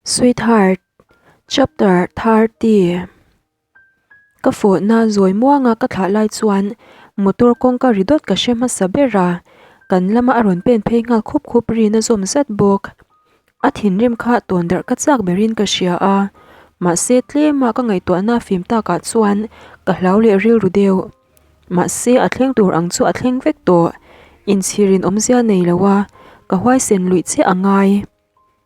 Sweetheart, Chapter 30 Ka fawhna zawi muanga ka thlah lai chuan motor kawngka ri dawt ka hre hmasa ber a, kan lama a rawn pen phei nghal khup khup rin a zawm zat bawk. A thinrim kha tawn darh ka chak berin ka hria a, mahse tlema ka ngaihtuahna fim takah chuan ka hlau leh rilru deuh. Mahse a thleng tur ang chu a thleng vek tawh, inchhirin awmzia nei lo a, ka huaisen luih chiah a ngai.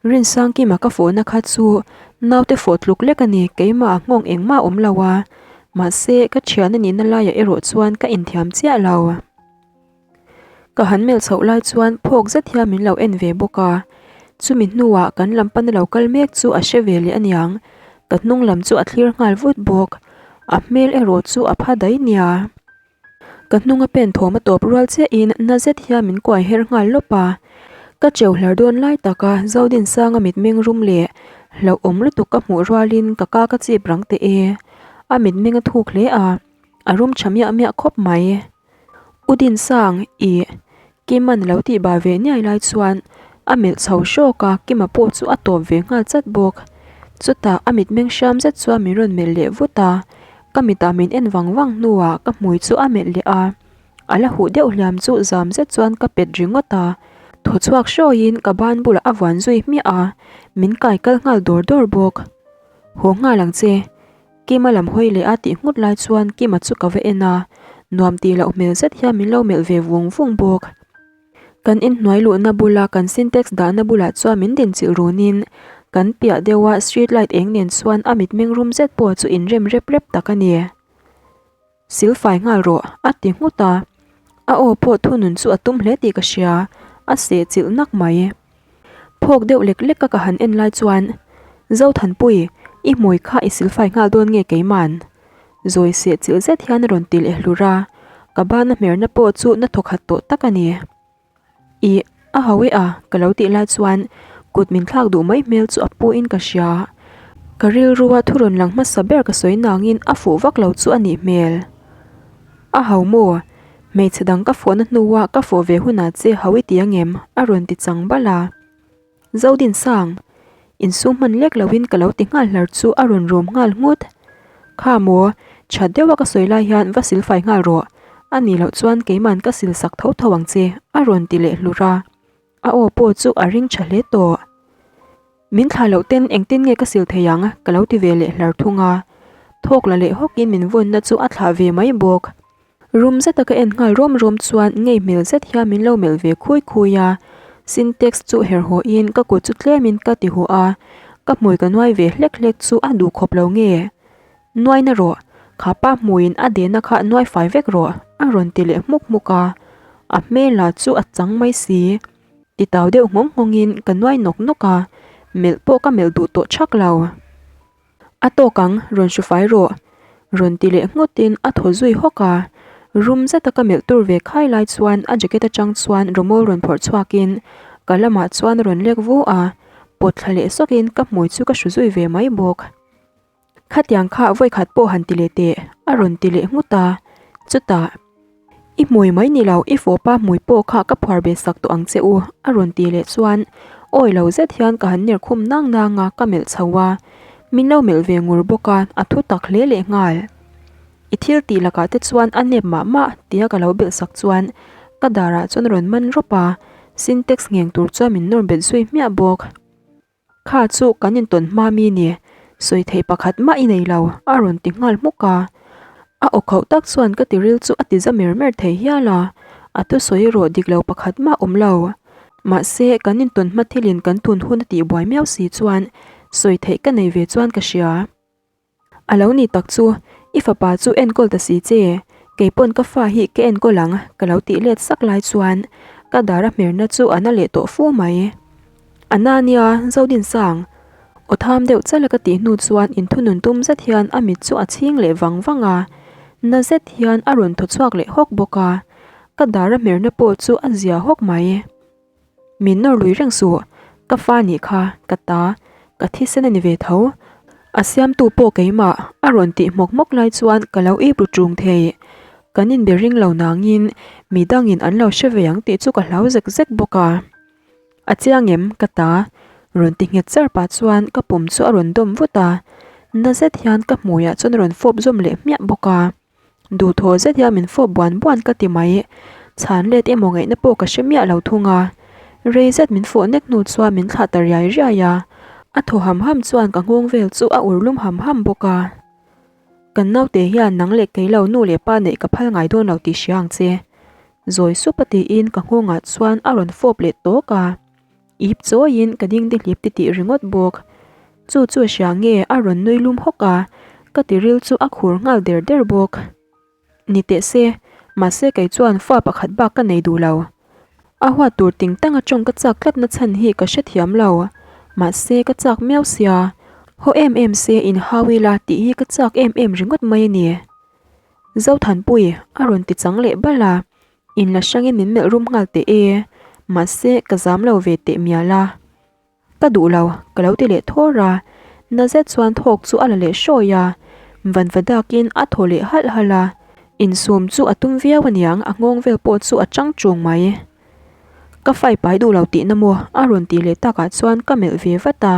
Rinsangkima ka fawhna kha chu naute fawh tluk lek a ni, keimah a nghawng engmah a awm lo a, mahse ka thian a nihna laiah erawh chuan ka inthiam chiah lo. Ka han melh chhoh lai chuan phawk zet hian min lo en ve bawk a, chumi hnuah kan lam pana lo kal mek chu a hre ve leh aniang, ka hnung lam chu a thlir nghal vut bawk, a hmel erawh chu a pha daih nia. Ka hnung a pen thawm a tawp rual chiahin na zet hian min kuai her nghal lawp a. Ka cheu hlar dawn lai taka Zodinsanga mitmeng rum leh hlauhawm lutuk ka hmuh rualin ka ka ka chip rang teh e. A mitmeng a thuk hle a, a rum tha miah miah khawp mai. U Dinsang, ih, Kima'n a lo tih bah ve niai lai chuan a melh chho hrawk a, Kima pawh chu a tawp ve nghal chat bawk. Chutah a mitmeng hriam zet chuan min rawn melh leh vut a, ka mitah min en vang vang hnuah ka hmui chu a melh leh a, a la huh deuh hliam chu zam zet chuan ka pet ringawt a, thaw chhuak hrawiin ka ban bulah a vuan zui hmiah a, min kai kal nghal dawr dawr bawk. Haw nghal ang che. Kima lam hawi leh a tih nghut lai chuan Kima chu ka va en a, nuam tih loh hmel zet hian min lo melh ve vung vung bawk. Kan inhnuai luhna bula kan sintex dahna bulah chuan min dinchilh runin kan piah deuha street light eng nen chuan a mitmeng rum zet pawh chu inrem rep rep tak a ni. Silfai nghal rawh, a ti nghut a. A aw pawh thunun chu a tum hle tih ka hria, a seh chilh nak mai. Phawk deuh lek lek a ka han en lai chuan, Zothanpui, i hmui kha i silfai nghal dawn nge keiman? Zawi seh chilh zet hian a rawn ti leh hlur a, ka bana hmerna pawh chu na thawkhat tawh tak a ni. Ih, a ho e a, ka lo tih lai chuan kut min thlak duh mai hmel chu a pu in ka hria. Ka rilrua thu rawn lang hmasa ber ka sawi nangin a fuh vak lo chu a nih hmel. A ho maw? Hmeichhe dang ka fawhna hnua ka fawh ve hunah che ho i ti angem? a rawn ti chang bal a. Zodinsang, insum hman lek loin ka lo ti nghal hlar chu a rawn rum nghal nghut. Kha maw, that deuha ka sawi lai hian va silfai nghal rawh, a nih loh chuan keiman ka sil sak tho tho ang che, a rawn ti leh hlur a. A aw pawh chu a ring tha hle tawh. Min thlah loh ten engtin nge ka sil thei ang ka lo ti ve leh hlar thung a. Thawk la leh hawkin min vawnna chu a thlah ve mai bawk. Rum zeta ka en nghal rawm rawm chuan ngei hmel zet hian min lo melh ve khui khui a, Sintex chu her haw in ka kut chu tlem in ka ti huh a, ka hmui ka nuai ve hlek hlek chu a duh khawp lo nge? Nuai na rawh, kha pa hmui in a dehna kha nuai fai vek rawh a rawn ti leh hmuk hmuk a, a hmel ah chu a chang mai si. Ti tau deuh nghawng nghawng in ka nuai nawk nawk a, melh pawh ka melh duh tawh thak lo. A tawk ang, rawn hru fai rawh. Rawn ti leh ngawtin a thaw zui hawk a. Rum zeta ka melh tur ve khai lai chuan a jacket atang chuan rawmawl rawn phawrh chhuakin ka lamah chuan a rawn lek vu a, pawt thla leh sawkin ka hmui chu ka hru zui ve mai bawk. Khatiang kha vawikhat pawh han ti leh teh, a rawn ti leh nghut a. Chutah. I hmui mai ni lo, i fawpa hmui pawh kha ka phuar ve sak tawh ang che u, a rawn ti leh chuan awi lo zet hian ka han ner khum nang nang a, ka melh chho a. Min lo melh ve ngur bawk a, a thu tak hle leh nghal. I thil tih lakah te chuan a nep mah mah tia ka lo belh sak chuan ka darah chuan a rawn man rawp a, Sintex ngheng tur chuan min nawr bet zui hmiah bawk. Kha chu kan intawn hma mi ni, sawi theih pakhat mah i nei lo, a rawn ti nghal hmuk a. A aw khauh tak chuan ka tiril chu a ti za mer mer thei hial a, a thusawi erawh dik lo pakhat mah awm lo. Mahse, kan intawn hma thilin kan tun hun a tihbuai miau si chuan sawi theih ka nei ve chuan ka hria. A lo ni tak chu, i fapa chu enkawl ta si che, kei pawn ka fa hi ka enkawl ang ka lo tih let sak lai chuan ka dar a hmerna chu a na leh tawh fu mai. A na nia, Zodinsang, aw tham deuh chala ka tih hnu chuan inthunun tum zet hian a mit chu a chhing leh vang vang a, na zet hian a rawn thaw chhuak leh hawk bawk a, ka dar a hmerna pawh chu a zia hawk mai. Min nawr lui reng suh, ka fa nih kha, ka ta, ka thisen a ni ve tho. A siamtu pawh keimah a rawn tih hmawk hmawk lai chuan ka lo ip ru ṭung thei. Kan inbe ring lo nangin mi dangin an lo hre ve ang tih chu ka hlau zek zek bawk a. A chiang em, ka ta? Rawn ti nghet char pah chuan ka pum chu a rawn dawm vut a, na zet hian ka hmuiah chuan a rawn fawp zawm leh hmiah bawk a. Duhthaw zet hian min fawp buan buan ka ti mai. Chhan let emaw ngaihna pawh ka hre miah lo thung a. Rei zet min fawh nek hnu chuan min thlah ta riai riai a. A thaw ham ham chuan ka nghawng vel chu a ur lum ham ham bawk a. Kan naute hian nang leh kei lo nu leh pa neih ka phal ngai dawn lo tih hria ang che. Zawi sup a tiin ka nghawngah chuan a rawn fawp leh tawk a. Ip chawiin ka ding dihlip ti tih ringawt bawk. Chu chu a hria nge a rawn nui lum hawk a, ka tiril chu a khur nghal der der bawk. Ni teh se, mahse kei chuan fa pakhat bak ka nei duh lo. A huat tur ting tang a tawng ka chak tlat na chhan hi ka hrethiam lo. Mahse ka chak miau sia, haw em em se inhau ila tih hi ka chak em em ringawt mai a ni. Zothanpui a rawn ti chang leh bal a. In la hrangin min melh rum nghal teh e, mahse ka zam lo ve teh mial a. Ka duh lo, ka lo ti leh thawr a, na zet chuan thawk chu a la leh hrawi a, vanva dakin a thaw leh halh halh a, insum chu a tum viau aniang a nghawng vel pawh chu a chang chung mai. Ka fai pai duh lo tihna maw a rawn tih leh takah chuan ka melh ve vat a,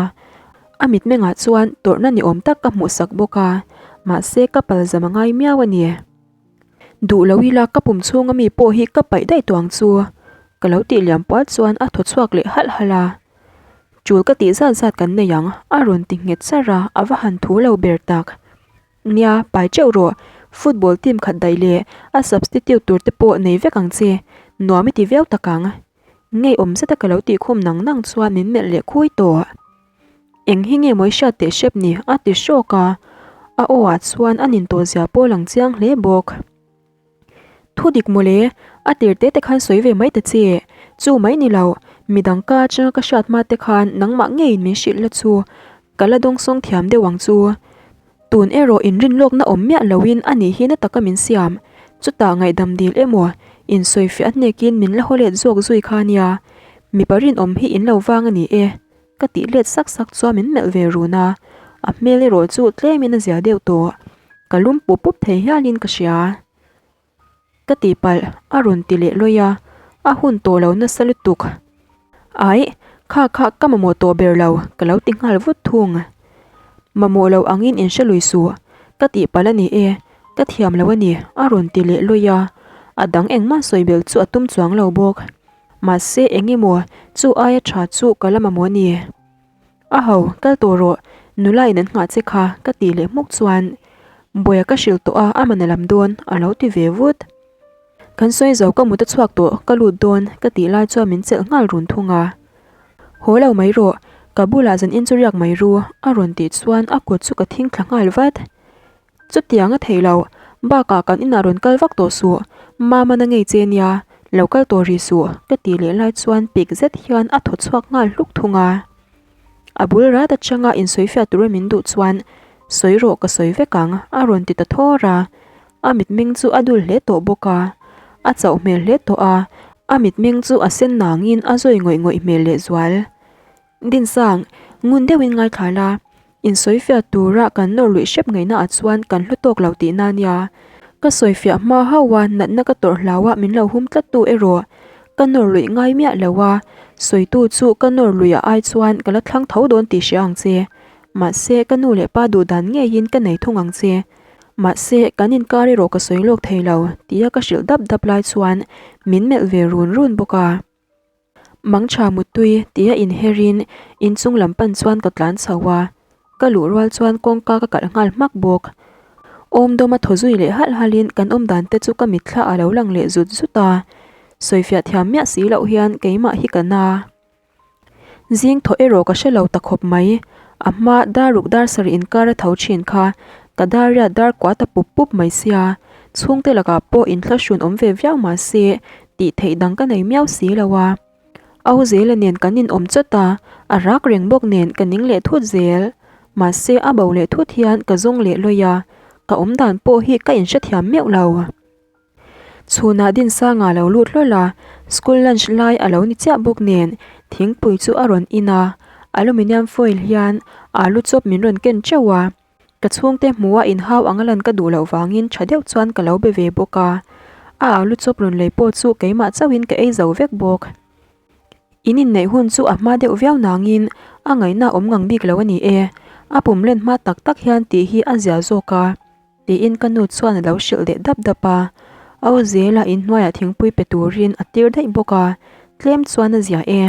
a mitmengah chuan tawrhna ni awm tak ka hmuhsak bawk a, mahse ka palzam a ngai miau a ni. Duh lo ila ka pum chhunga mi pawh hi ka paih daih tawh ang chu. Ka lo tih liam pual chuan a thaw chhuak leh halh halh a. Tul ka tih zat zat kan nei ang, a rawn ti nghet char a, a va han thu lo ber tak. Nia, pai teuh rawh, football team khat daih leh a substitute tur te pawh nei vek ang che, nuam i ti viau tak ang. Ngeiawm zeta ka lo tih khum nang nang chuan min melh leh khui tawh. Eng hi nge mawi hriat teh hrep ni? a ti hrawk a, a aw ah chuan a nin tawh zia pawh lang chiang hle bawk. Thu dik mawle, a tir te te khan sawi ve mai ta che, chu mai ni lo, midang ka atanga ka hriat hma te khan nangmah ngeiin min hrilh la chu ka la dawngsawng thiam deuh ang chu. Tun erawh inrinlawkna awm miah loin a nih hi na taka min siam, chutah ngaihdam dil emaw insawifiah hnekin min la haw let zawk zui kha nia, mipa rinawm hi in lo vang a ni e. Ka tih let sak sak chuan min melh ve run a, a hmel erawh chu tlemin a zia deuh tawh. Ka lum pup pup thei hialin ka hria. Ka tihpalh a rawn ti leh lawi a, a hun tawh lo nasa lutuk. Aih, kha kha ka mamawh tawh ber lo, ka lo ti nghal vut thung. Mamawh lo angin in hre lui suh, ka tihpalh a ni e, ka thiam lo a ni, a rawn ti leh lawi a, a dang engmah sawi belh chu a tum chuang lo bawk. Mahse eng emaw chu aia tha chu ka la mamawh a ni. A ho, kal tawh rawh, nula in an nghah che kha ka tih leh hmuk chuan Bawia ka hrilh tawh a, a man a lam dawn a lo ti ve vut. Kan sawi zo ka mut a chhuak tawh, ka lut dawn ka tih lai chuan min chelh nghal run thung a. Haw lo mai rawh, ka bulah zan in chu riak mai ru a rawn tih chuan a kut chu ka thing thla nghal vat. Chutiang a theih loh, bakah kan inah rawn kal vak tawh suh, Mama na ngei che nia, lo kal tawh rih suh, ka tih leh lai chuan pik zet hian a thaw chhuak nghal hluk thung a. A bul rat atanga insawifiah tura min duh chuan, Sawi rawh ka sawi vek ang, a rawn ti ta thawr a. A mitmeng chu a dul hle tawh bawk a, a chauh hmel hle tawh a, a mitmeng chu a sen nangin a zawi ngawih ngawih hmel lehzual. Dinsang, ngun deuhin ngaithla la, insawifiah tura kan nawr luih hrep ngaihna ah chuan kan hlu tawk lo tihna ania. Ka sawifiah hma hauh a, natna ka tawrh hlau a, min lo hum tlat tu erawh ka nawr luih ngai miah lo a, sawitu chu ka nawr luih ah ai chuan ka la thlang tho dawn tih hria ang che. Mahse, ka nu leh pa duh dan ngeiin ka nei thung ang che. Mahse, kan inkar erawh ka sawi lawk thei lo, tia ka hrilh dap dap lai chuan min melh ve run run bawk a. Mangtha Muttui tia inherin inchung lam pan chuan ka tlan chho a, ka luh rual chuan kawngka ka kalh nghal hmak bawk. Awmdawm a thaw zui leh halh halhin kan awm dan te chu ka mitthla a lo lang leh zut zut a, sawifiah thiam miah si loh hian keimah hi ka na. Zing thaw erawh ka hre lo ta khawp mai, a hma dar ruk dar sarih inkar a tho thin kha ka dar riat dar kuah ta pup pup mai sia, chhungte lakah pawh inthlahrun awm ve viau mahse tih theih dang ka nei miau si lo a. Au zela nen kan inawm chawt a, a rak reng bawk nen ka ning leh thut zel. Mahse a bo leh thut hian ka zawng leh lawi a, ka awm dan pawh hi ka inhrethiam meuh lo. Chhunah Dinsanga lo lut hlawl a, school lunch lai a lo ni chiah bawk nen thingpui chu a rawn in a, aluminium foil hian alu chawp min rawn ken teuh a. Ka chhungte hmuha inhau anga lan ka duh loh vangin tha deuh chuan ka lo be ve bawk a, a alu chawp rawn lei pawh chu keimah chauhin ka ei zo vek bawk. In inneih hun chu a hma deuh viau nangin A ngaihna awm ngang bik lo a ni e, a pum len hma tak tak hian tih hi a zia zawk a, tiin ka nu chuan a lo hrilh leh dap dap a. Au zela inhnuaiah thingpui pe turin a tir daih bawk a, tlem chuan a zia e.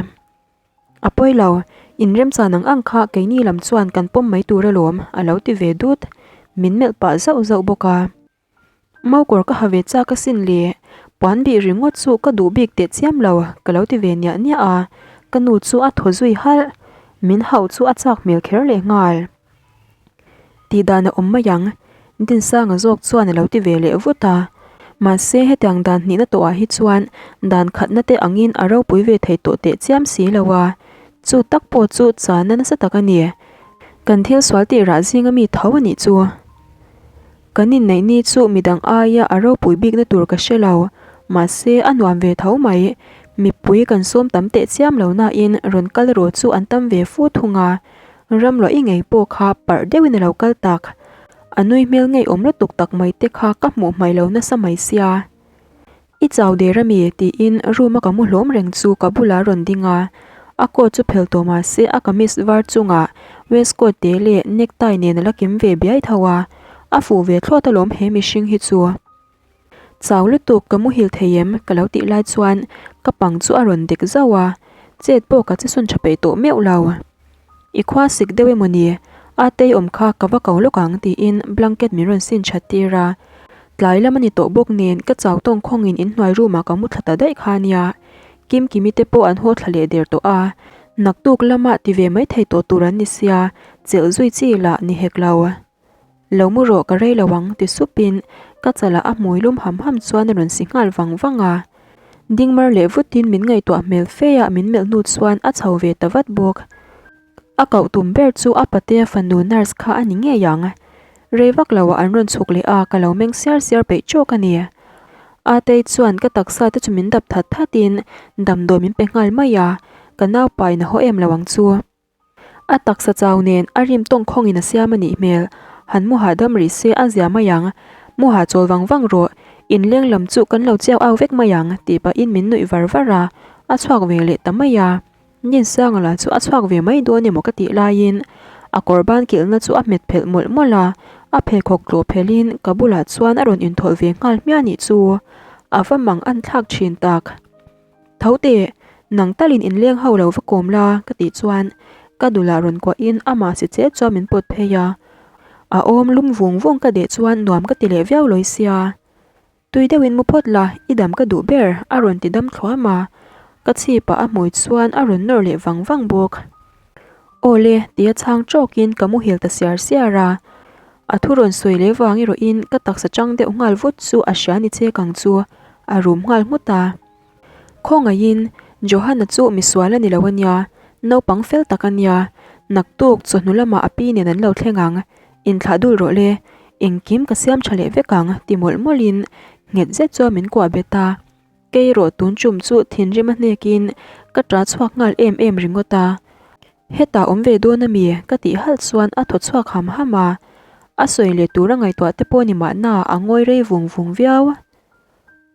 A pawi lo, inremchan ang ang kha keini lam chuan kan pawm mai tur alawm, a lo ti ve dut. Min melh pah zauh zauh bawk a. Maukawr ka ha ve chak asin le, puan bih ringawt chu ka duh bik teh chiam lo, ka lo ti ve niah niah a, ka nu chu a thaw zui halh. Min hauh chu a chak hmel kher leh nghal. Tih dan a awm mai ang, Dinsanga zawk chuan a lo ti ve leh vut a. Mahse hetiang dan hnihna tawhah hi chuan dan khatna te angin a ropui ve thei tawh teh chiam si lo a, chu tak pawh chu chana nasa tak a ni. Kan thil sual tih rah zinga mi tho a nih chu. Kan inneih ni chu midang aia a ropui bikna tur ka hre lo, mahse a nuam ve tho mai. Mipui kan sawm tam teh chiam lo nain rawn kal erawh chu an tam ve fu thung a, ramluah i ngei pawh kha parh deuhin a lo kal tak. A nui hmel ngeiawm lutuk tak mai te kha ka hmuh hmaih lo nasa mai sia. I chau der ami? tiin room a ka mu hlawm reng chu ka bulah a rawn ding a, a coat chu phel tawh mah se a kamis var chungah waistcoat te leh necktie nen a la kim ve biai tho a, a fuh ve thlawt alawm he mihring hi chu. Chau lutuk ka muhil thei em? ka lo tih lai chuan ka pang chu a rawn dek zauh a, chet pawh ka che sawn tha peih tawh meuh lo. I khua sik deuh emaw ni? A tei awm kha ka va ko lawk ang tiin blanket min rawn sin that tir a. Tlai lam a ni tawh bawk nen ka chau tawng khawngin inhnuai room ah ka mu thla ta daih kha nia. Kimkimi te pawh an haw thla leh der tawh a. Naktuk lama ti ve mai thei tawh tur an ni sia, chelh zui chi lah ni hek lo. Lo mu rawh ka rei lo ang ti supin ka chalah a hmui lum ham ham chuan a rawn si nghal vang vang a. Ding mar leh vutin min ngaihtuah hmel fe a min melh hnu chuan a chho ve ta vat bawk. A koh tum ber chu a patea fanu nurse kha a ni ngei ang. Rei vak lo ah an rawn chhuk leh a ka lo meng siar siar peih tawk a ni. Atei chuan ka taksa te chu min dap that that in damdawi min pe nghal mai a, ka naupa in a haw em lo ang chu. A taksa chau nen a rim tawng khawngin a siam a nih hmel. Han mu hahdam rih se a zia mai ang. Mu hahchawl vang vang rawh, inleng lam chu kan lo chiau au vek mai ang tih pahin min nuih var var a, a chhuak ve leh ta mai a. Ninsanga lah chu a chhuak ve mai dawn emaw ka tih laiin a kawr ban kilhna chu a hmet phelh mawlh mawlh a, a pheikhawk tlawh phelhin ka bulah chuan a rawn inthawlh ve nghal hmiah nih chu. A va mang an thlak thin tak. Tho teh, nang talin inleng ho lo va kawm la ka tih chuan ka dulah rawn kuahin amah si che chuan min pawt phei a. A awm lum vung vung ka deh chuan nuam ka ti leh viau lawi sia. Tui deuhin mu phawt la, i dam ka duh ber a rawn ti dam thluam a. Ka chhipah a hmui chuan a rawn nawr leh vang vang bawk. Aw le tia chhang tawkin ka muhil ta siar siar a. A thu rawn sawi leh vang erawhin ka taksa chang deuh nghal vut chu a hria ni che kang chu a rum nghal nghut a. Khawngaihin, Johanna chu misual a ni lo a nia, naupang fel tak a nia, naktuk chawhnu lamah a pi nen an lo thleng ang, inthlah dul rawh le, engkim ka siam tha leh vek ang ti mawlh mawlhin nghet zet chuan min kuah bet a. Kei erawh tun chum chu thinrim a hnekin ka ta chhuak nghal em em ringawt a. Hetah awm ve dawn a mi? ka tih halh chuan a thaw chhuak ham ham a. A sawi leh tur a ngaihtuah te pawh ni mahna a ngawi rei vung vung viau.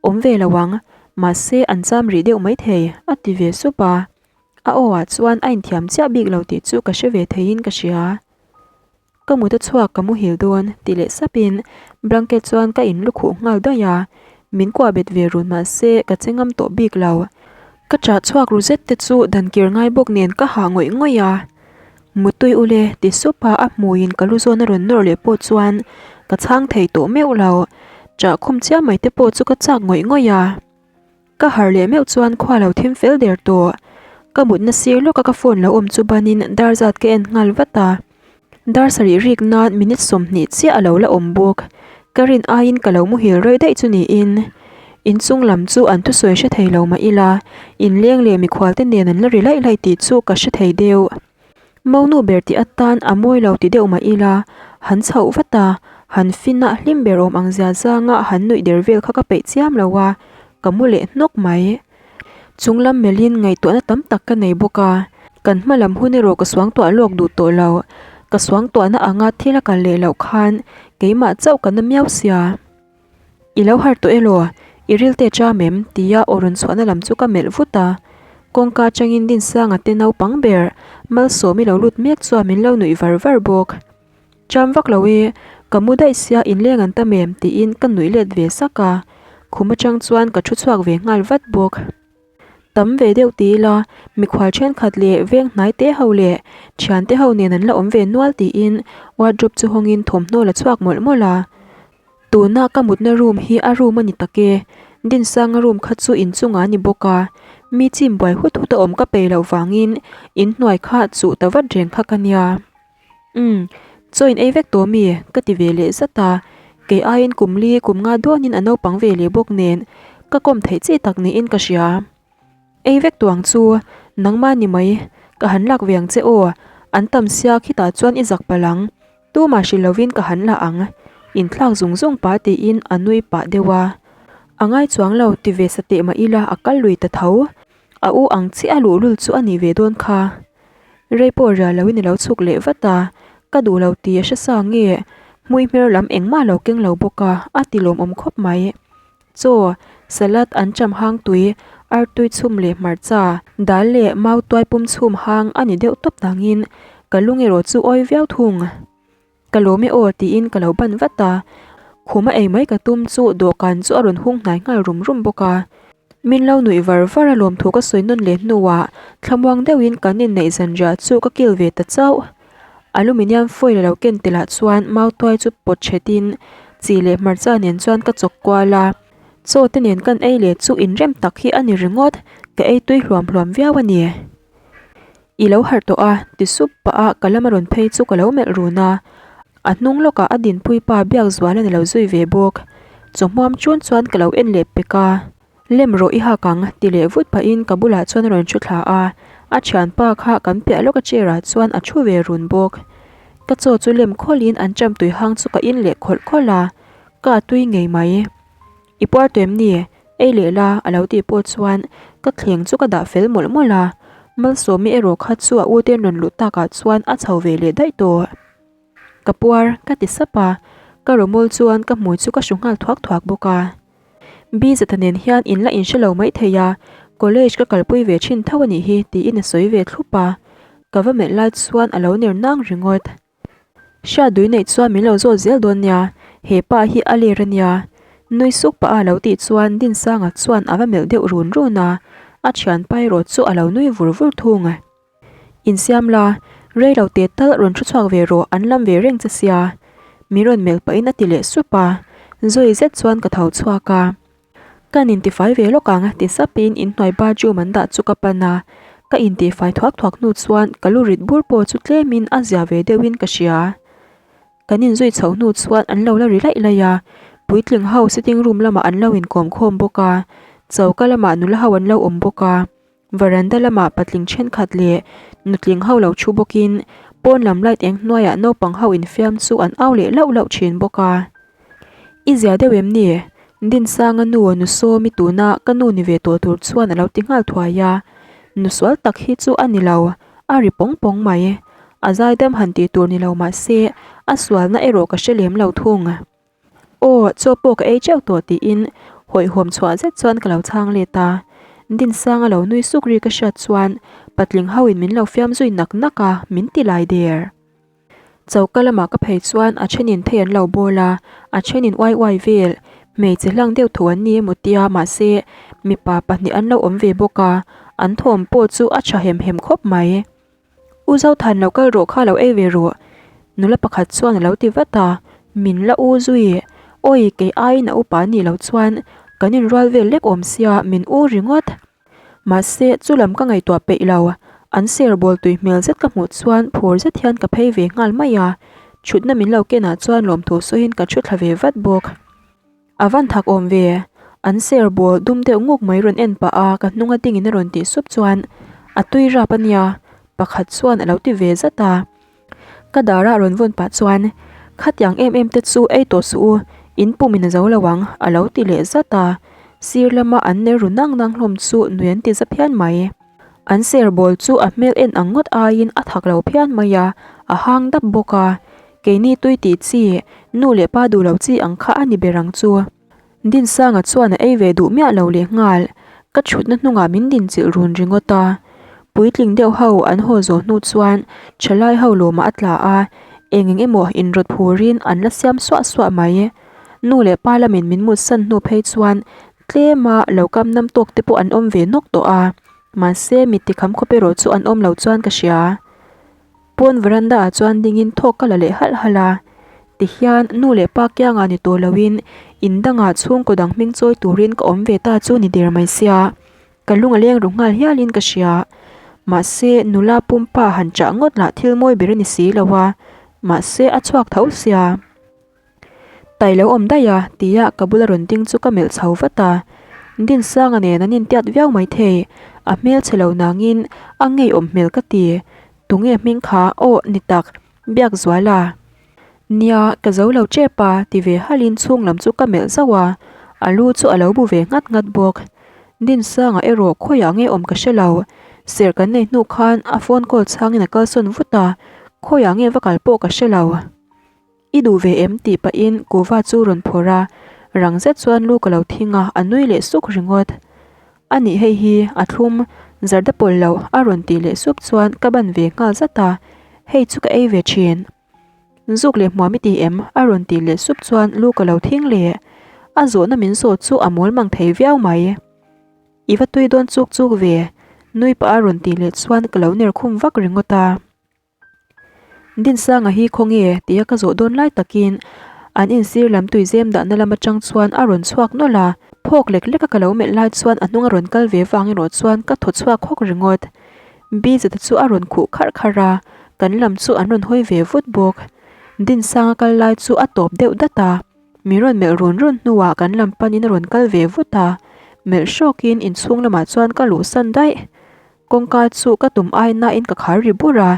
Awm ve lo ang, mahse an cham rih deuh maithei, a ti ve sup a. A aw ah chuan a inthiam chiah bik lo tih chu ka hre ve theiin ka hria. Ka mut a chhuak ka muhil dawn ti leh sapin blanket chuan ka in lukhuh nghal daih a, min kuah bet ve run mahse ka che ngam tawh bik lo. Ka chah chhuak ru zet te chu dan kir ngai bawk nen ka hah ngawih ngawih a. Muttui ule ti sup a a hmuiin ka lu zawn a rawn nawr leh pawh chuan ka chhang thei tawh meuh lo. Chah khum chiam mai te pawh chu ka chak ngawih ngawih a. Ka harh leh meuh chuan khua lo thim fel der tawh. Ka mutna sir lawka ka phone lo awm chu banin dar zat ka en nghal vat a. Dar sarih rik nan minute 20 chiah a lo la awm bawk. Ka rin aiin ka lo muhil rei daih chu niin. Inchung lam chu an thusawi hre thei lo mah ila, inleng leh mikhual te nen an la ri laih laih tih chu ka hre thei deuh. Monu ber tih atan a mawi lo ti deuh mah ila, han chhoh vat a, han fin a hlim ber awm ang zia zanga han nuih der vel kha ka peih chiam lo a, ka mu leh hnawk mai. Chung lam melhin ngaihtuahna tam tak ka nei bawk a, kan hma lam hun erawh ka suangtuah lawk duh tawh lo. Ka suangtuahna anga thil a kal leh loh khan keimah chauh ka na miau sia. I lo harh tawh elaw? I ril te cham em? Tia aw rawn chhuahna lam chu ka melh vut a. Kawngka atangin Dinsanga te naupang ber Malsawmi lo lut mek chuan min lo nuih var var bawk. Cham vak lo e, ka mu daih sia inleng an tam em tiin ka nuih let ve sak a, khum atang chuan ka thu chhuak ve nghal vat bawk. Tam ve deuh ti ila, mikhual thenkhat leh veng hnai te ho leh thian te ho nen an la awm ve nual tiin wardrobe chu hawngin thawmhnaw la chhuak mawlh mawlh a. Tuna ka mutna room hi a room a ni tak e, Dinsanga room kha chu inchungah a ni bawk a, mi chim buai hut hut a awm ka peih loh vangin inhnuai kha chuh ta vat reng kha ka nia. Umm, chaw in ei vek tawh mi? ka ti ve leh zat a, kei aiin kum li kum nga dawnin a naupang ve leh bawk nen ka kawm theih chi tak niin ka hria. Ei vek tawh ang chu, nangmah ni mai, ka han lak ve ang che aw, an tam sia khitah chuan i zak palh ang, tumah hrilh lovin ka han la ang, inthlak zung zung pah tiin a nui pah deuh a. A ngai chuang lo ti ve sateh mah ila a kal lui ta tho. A u ang chiah a luhlul chu a nih ve dawn kha. Rei pawh rial loin a lo chhuk leh vat a, ka duh lo tih a hre sa nge, hmui hmer lam engmah lo keng lo bawk a, a ti lawmawm khawp mai. Chaw, salad an cham hang tui, artui chhum leh hmarcha, dal leh mau tuai pum chhum hang a ni deuh tawp nangin ka lung erawh chu awi viau thung. Ka lawm e aw tiin ka lo ban vat a, khum a ei mai ka tum chu dawhkan chu a rawn hung hnai nghal rum rum bawk a. Min lo nuih var var a lawmthu ka sawi nawn leh hnuah thlamuang deuhin kan inneih zanriah chu ka kil ve ta chauh. Aluminium foil a lo ken telh ah chuan mautuai chu pawt thetin chi leh hmarcha nen chuan ka chawk kual a, chaw te nen kan ei leh chu inrem tak hi a ni ringawt, ka ei tui hluam hluam viau a ni. I lo harh tawh a, ti sup pah a ka lama rawn phei chu ka lo melh run a. A hnung lawkah a dinpui pa biak zual a ni lo zui ve bawk. Chawhmuam chun chuan ka lo en leh pek a, Lem rawh i hak ang, ti leh vut pahin ka bulah chuan a rawn thu thla a. A thianpa kha kan piah lawka chair ah chuan a thu ve run bawk. Ka chaw chu lem khawlhin an cham tui hang chu ka in leh khawlh khawlh a, ka a tui ngei mai. I puar tawh em ni? Ei leh la, a lo tih pawh chuan ka thleng chu ka dah fel mawlh mawlh a, Malsawmi erawh kha chu a ute rawn luh takah chuan a chho ve leh daih tawh. Ka puar, ka ti sap a, ka rawmawl chuan ka hmui chu ka hru nghal thuak thuak bawk a. Bizata nen hian in la inhre lo maithei a, college ka kalpui ve thin tho a nih hi tiin a sawi ve thlup a, ka va melh lai chuan a lo ner nang ringawt. Hriat dui neih chuan min lo zawt zel dawn nia, he pa hi a ler a nia. Nui suk pah a lo tih chuan Dinsanga chuan a va melh deuh run run a, a thianpa erawh chu a lo nui vur vur thung. Insiam la, rei lo teh tal rawn thu chhuak ve rawh an lam ve reng che sia. Min rawn melh pahin a ti leh sup a, zawi zet chuan ka tho chhuak a. Kan intifai ve lawk ang ti sapin inhnuai bathroom an dah chu ka pan a, ka intihfai thuak thuak hnu chuan ka lu rit bur pawh chu tlemin a zia ve deuhin ka hria. Kan inzui chhoh hnu chuan an lo la ri laih laih a, puitling ho sitting room lamah an lo inkawm khawm bawk a, choka lamah nula ho an lo awm bawk a. Veranda lamah patling thenkhat leh nutling ho lo thu bawkin pawn lam light eng hnuaiah naupang ho infiam chu an au leh lauh lauh thin bawk a. I zia deuh em ni? Dinsanga nu nu Sawmi tuna ka nu ni ve tawh tur chuan a lo ti nghal thuai a. Nu sual tak hi chu a ni lo, a ri pawng pawng mai. A zaidam han tih tur ni lo mah se a sualna erawh ka hre lem lo thung. Aw, chaw pawh ka ei teuh tawh tiin hawihhawm chhuah zet chuan ka lo chhang let a. Dinsanga lo nui suk ri ka hriat chuan patling ho in min lo fiam zui nak nak a, min ti lai der. Choka lamah ka phei chuan a then in thei an lo bawl a, a then in uai uai vel, hmeichhe hlang deuh tho an ni emaw tia mahse mipa pahnih an lo awm ve bawk a, an thawm pawh chu a tha hem hem khawp mai. U Zothan lo kal rawh kha lo ei ve rawh nula pakhat chuan a lo ti vat a, min la u zui awi kei aiin a upa anih loh chuan kan inrual vel lek awm sia min u ringawt. Mahse chu lam ka ngaihtuah peih lo, an ser bawl tui hmel zet ka hmuh chuan phur zet hian ka phei ve nghal mai a, thutna min lo kenah chuan lawmthu sawiin ka thu thla ve vat bawk. A van thak awm ve, an ser bawl dum deuh nguk mai rawn en pah a ka hnung a dingin a rawn tih sup chuan a tui rap a nia, pakhat chuan a lo ti ve zat a. Ka dar ah rawn vawn pah chuan khatiang em em te chu ei tawh suh u, in pum in a zo lo ang a lo ti leh zat a, sir lama an ner ru nang nang hlawm chu nui an ti za phian mai. An ser bawl chu a hmel en ang ngawt aiin a thak lo phian mai a, a hang dap bawk a. Keini tui tih chi, nu leh pa duh lo chi ang kha a ni ber ang chu. Dinsanga chuan a ei ve duh miah lo leh nghal. Ka thutna hnungah min dinchilh run ringawt a, puitling deuh ho an haw zawh hnu chuan thalai ho lawmah a tla a, eng eng emaw inrawt phurin an la siam suah suah mai. Nu leh pa lamin min mutsan hnu phei chuan tlema lo kam nam tawk te pawh an awm ve nawk tawh a, mahse mitthi kham khawp erawh chu an awm lo chuan ka hria. Pawn veranda ah chuan dingin thawk ka la leh halh halh a, tihian nu leh pa kiangah ni tawh loin in dangah chhungkaw dang hming chawi turin ka awm ve ta chu ni der mai sia, ka lung a leng ru nghal hialin ka hria. Mahse nula pumpa han chah ngawt lah thil mawi ber a ni si lo a, mahse a chhuak tho sia. Tai lo awm daih a, tia ka bula rawn ding chu ka melh chho vat a. Dinsanga nen an intiat viau maithei, a hmel chhe lo nangin a ngeiawm hmel ka ti. Tunge hming kha aw ni tak, Biakzuala. Nia, ka zo lo tep a, ti ve halin chhung lam chu ka melh zauh a, a lu chu a lo bu ve nghat nghat bawk. Dinsanga erawh khawiah nge awm ka hre lo, ser kan nei hnu khan a phone call chhangin a kalsawn vut a, khawiah nge va kal pawh ka hre lo. I duh ve em? tih pahin kuhva chu rawn phawrh a, rang zet chuan lu ka lo thing a, a nui leh suk ringawt. A nih hei hi, a thlum, zarda pawlh loh a rawn tih leh sup chuan ka ban ve nghal zat a, hei chu ka ei ve thin. Zuk leh hmuam i ti em? a rawn tih leh sup chuan lu ka lo thing leh. A zawhna min zawh chu a mawl mang thei viau mai. I va tui dawn chuk chuk ve, nui pah a rawn tih leh chuan ka lo ner khum vak ringawt a. Dinsanga hi khawnge tia ka zawh dawn lai takin an insir lam tuizem dahna lam atang chuan a rawn chhuak nawlh a, phawk lek lek a ka lo melh lai chuan a hnung a rawn kal ve vang erawh chuan ka thaw chhuak hawk ringawt. Bizata chu a rawn khuh kharh kharh a, kan lam chu an rawn hawi ve vut bawk. Dinsanga kal lai chu a tawp deuh dat a, min rawn melh run run hnuah kan lam panin a rawn kal ve vut a, melh hrawkin inchhung lamah chuan ka luhsan daih. Kawngka chu ka tum ai nain ka khar ri bur a,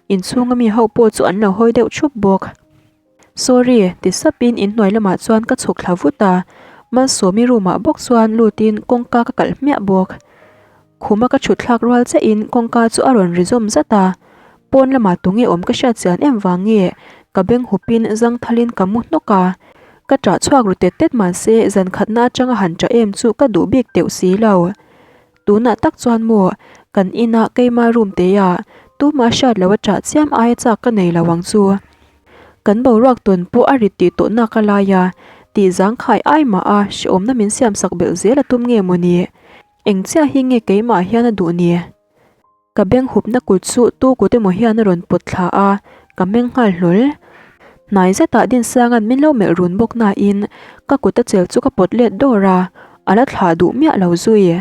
inchhunga mi ho pawh chu an lo hawi deuh thup bawk. Sorry, ti sapin inhnuai lamah chuan ka chhuk thla vut a, Malsawmi room ah bawk chuan lutin kawngka ka kalh hmiah bawk. Khuma ka thut thlak rual chiahin kawngka chu a rawn ri zawm zat a, pawn lamah tunge awm ka hriat chian em vang nge ka beng hupin zangthalin ka mu hnawk a, ka ṭah chhuak ru tet tet mahse zan khatna atanga han ṭah em chu ka duh bik teuh si lo. Tunah tak chuan maw, kan inah keima room teia tumah hriat loh a chah chiam aia chak ka nei lo ang chu. Kan boruak tawn pawh a rit tih tawh nak a lai a, tih zangkhai ai mah a hrehawmna min siam sak belh zel a tum nge maw ni? Eng chiah hi nge keimah hian a duh ni? Ka beng hupna kut chu tu kut emaw hian a rawn pawt thla a, ka meng nghal hlawl. Hnai zetah Dinsanga'n min lo melh run bawk nain ka kut a chel chu ka pawt let dawr a, a la thlah duh miah lo zui.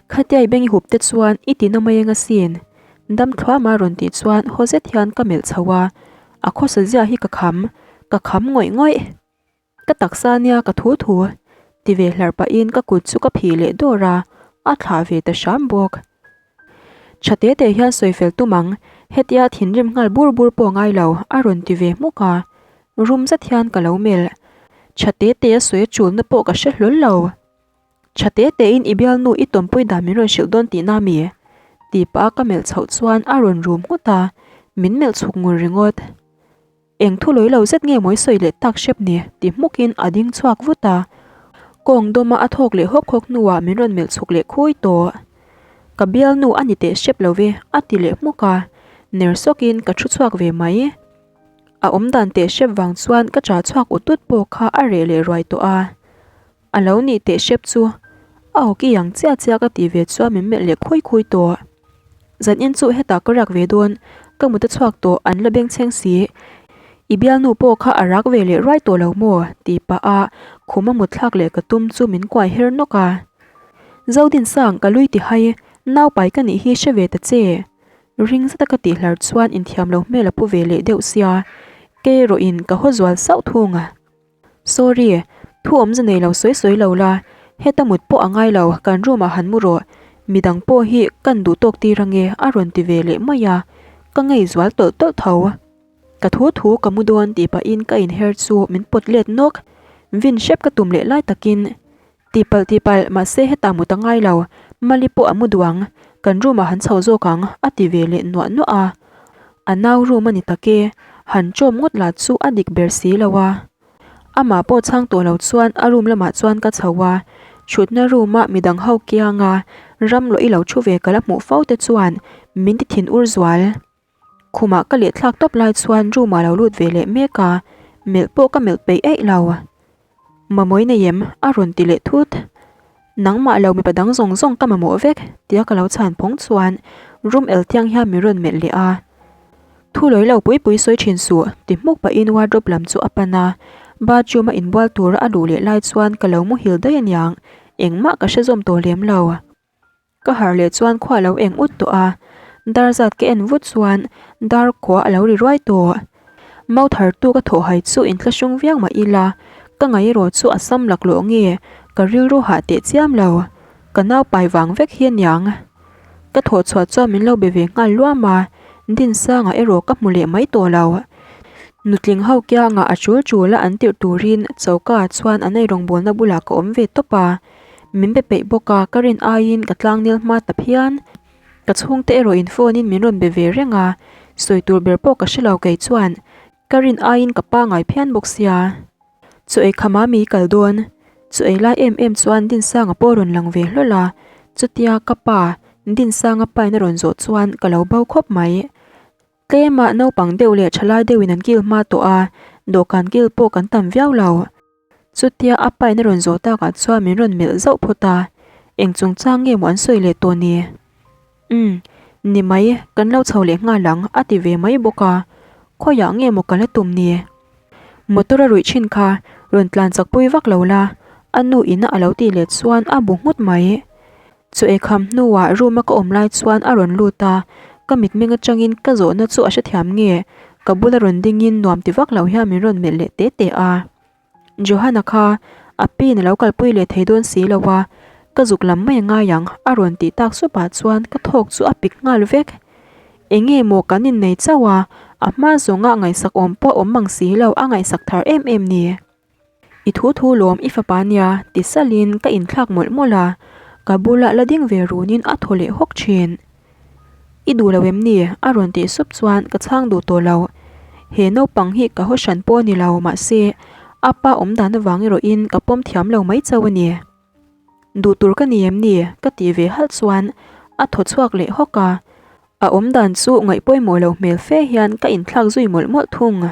Khatia i beng i hup te chuan i ti na mai eng asin, dam thluama rawn tih chuan haw zet hian ka melh chho a, a khawsa zia hi ka kham, ka kham ngawih ngawih. Ka taksa nia ka thu thu ti ve hlar pahin ka kut chu ka phih leh dawr a, a thlah ve ta hram bawk. Tha te te hian sawi fel tum ang, hetia thinrim nghal bur bur pawh ngai lo a rawn ti ve hmuk a, rum zet hian ka lo melh. Tha te te a sawi a chulna pawh ka hre hlawl lo. Tha te tein i bialnu i tawmpui dan min rawn hrilh dawn tihna mi? Tih pah a ka melh chhoh chuan a rawn rum nghut a, min melh chhuk ngur ringawt. Eng thu lawi lo zet nge mawi sawi leh tak hrep ni? ti hmukin a ding chhuak vut a. Kawng dawma a thawk leh hawk hawk hnuah min rawn melh chhuk leh khui tawh. Ka bialnu a ni teh hrep lo ve, a ti leh hmuk a. Ner sawkin ka thu chhuak ve mai. A awmdan teh hrep vang chuan ka ṭah chhuak ut ut pawh kha a reh leh ruai tawh a. A lo nih teh hrep chu a awki ang chiah chiah ka tih ve chuan min melh leh khui khui tawh. Zan in chu hetah ka rak ve dawn, ka mut a chhuak tawh an la bengchheng si. I bialnu pawh kha a rak ve leh ruai tawh lo maw? tih pah a khum a mut thlak leh ka tum chu min kuai her nawk a. Zodinsang ka lui ti hai, naupai ka nih hi hre ve ta che. Ring zeta ka tih hlar chuan inthiam lo hmel a pu ve leh deuh sia, kei erawh in ka haw zual sauh thung a. Sorry, thu awmze nei lo sawi sawi lo la, heta mut pawh a ngai lo, kan room ah han mu rawh, midang pawh hi kan duh tawk tir ange a rawn ti ve leh mai a, ka ngei zual tawlh tawlh tho. Ka thu thu ka mu dawn tih pahin ka inher chu min pawt let nawk, vin hrep ka tum leh lai takin Tihpalh tihpalh, mahse hetah mut a ngai lo, Mali pawh a mu duh ang, kan room ah han chho zawk ang a ti ve leh nuah nuah a. A nau room a ni tak e, han chawm ngawt lah chu a dik ber si lo a. Amah pawh chhang tawh lo chuan a room lamah chuan ka chho a, Thutna room a midang ho kianga ram lawh i lo thu ve ka la hmuh fo te chuan min ti thin ur zual. Khumah ka leh thlak tawp lai chuan room ah lo lut ve leh mek a, melh pawh ka melh peih eih lo. Mamawh i nei em? a rawn ti leh thut. Nangmah lo mipa dang zawng zawng ka mamawh vek tia ka lo chhan phawng chuan room el thiang hian min rawn melh leh a. Thu lawi lo pui pui sawi thin suh ti hmuk pahin wardrobe lam chu a pan a. Bathroom a inbual tura a luh leh lai chuan ka lo muhil daih aniang, engmah ka hre zawm tawh lem lo. Ka harh leh chuan khua a lo eng ut tawh a, dar zat ka en vut chuan dar khua a lo ri ruai tawh. Mau thar tu ka thawh hai chu inthlahrung viau mah ila, ka ngaih erawh chu a sam laklawh nge ka rilru hah teh chiam lo, ka nau pai vang vek hi aniang. Ka thawh chhuah chuan min lo be ve nghal luam a, Dinsanga erawh ka hmu leh mai tawh lo. Nutling ho kiangah a tul tul a an tirh turin choka ah chuan an eirawngbawlna bulah ka awm ve tawp a. Min be peih bawk a, ka rin aiin ka tlangnel hma ta phian. Ka chhungte erawh in phone in min rawn be ve reng a, sawi tur ber pawh ka hre lo kei chuan ka rin aiin ka pangai phian bawk sia. Chaw ei kham a mi kal dawn, chaw ei lai em em chuan Dinsanga pawh rawn lang ve hlawl a, chutia ka pa Dinsanga pain a rawn zawh chuan ka lo bo khawp mai. Tlema naupang deuh leh thalai deuhin an kil hma tawh a, dawhkan kil pawh kan tam viau lo. Chutia a pain a rawn zawh takah chuan min rawn melh zauh phawt a, eng chungchang nge maw an sawi leh tawh ni? Umm, ni mai, kan lo chho leh nghal ang, a ti ve mai bawk a, khawiah nge maw ka la tum ni? Motor a ruih thin kha rawn tlan chak pui vak lo la, a nu ina a lo tih leh chuan a bu nghut mai. Chu eikham hnuah room a ka awm lai chuan a rawn lut a, ka mitmeng atangin ka zawhna chu a hrethiam nge, ka bula rawn dingin nuam ti vak lo hian min rawn melh leh te te a. Johanna kha a pin a lo kalpui leh thei dawn si lo a, ka zuk lam mai a ngai ang a rawn tih tak supah chuan ka thawk chu a pik nghal vek. Enge maw kan innei chauh a, a hma zawnga ngaihsak awm pawh a awm mang si lo a ngaihsak thar em em ni. I thu thu lawm i fapa nia ti salin ka inthlak mawlh mawlh a, ka bulah la ding ve runin a thaw leh hawk thin. I duh lo em ni? a rawn tih sup chuan ka chhang duh tawh lo. He naupang hi ka haw hran pawh a ni lo mahse a pa awm dan avang erawhin ka pawm thiam lo mai chauh a ni. Duh tur ka ni em ni? ka tih ve halh chuan a thaw chhuak leh hawk a, a awm dan chu ngaih pawimawh lo hmel fe hian ka inthlak zui mawlh mawlh thung.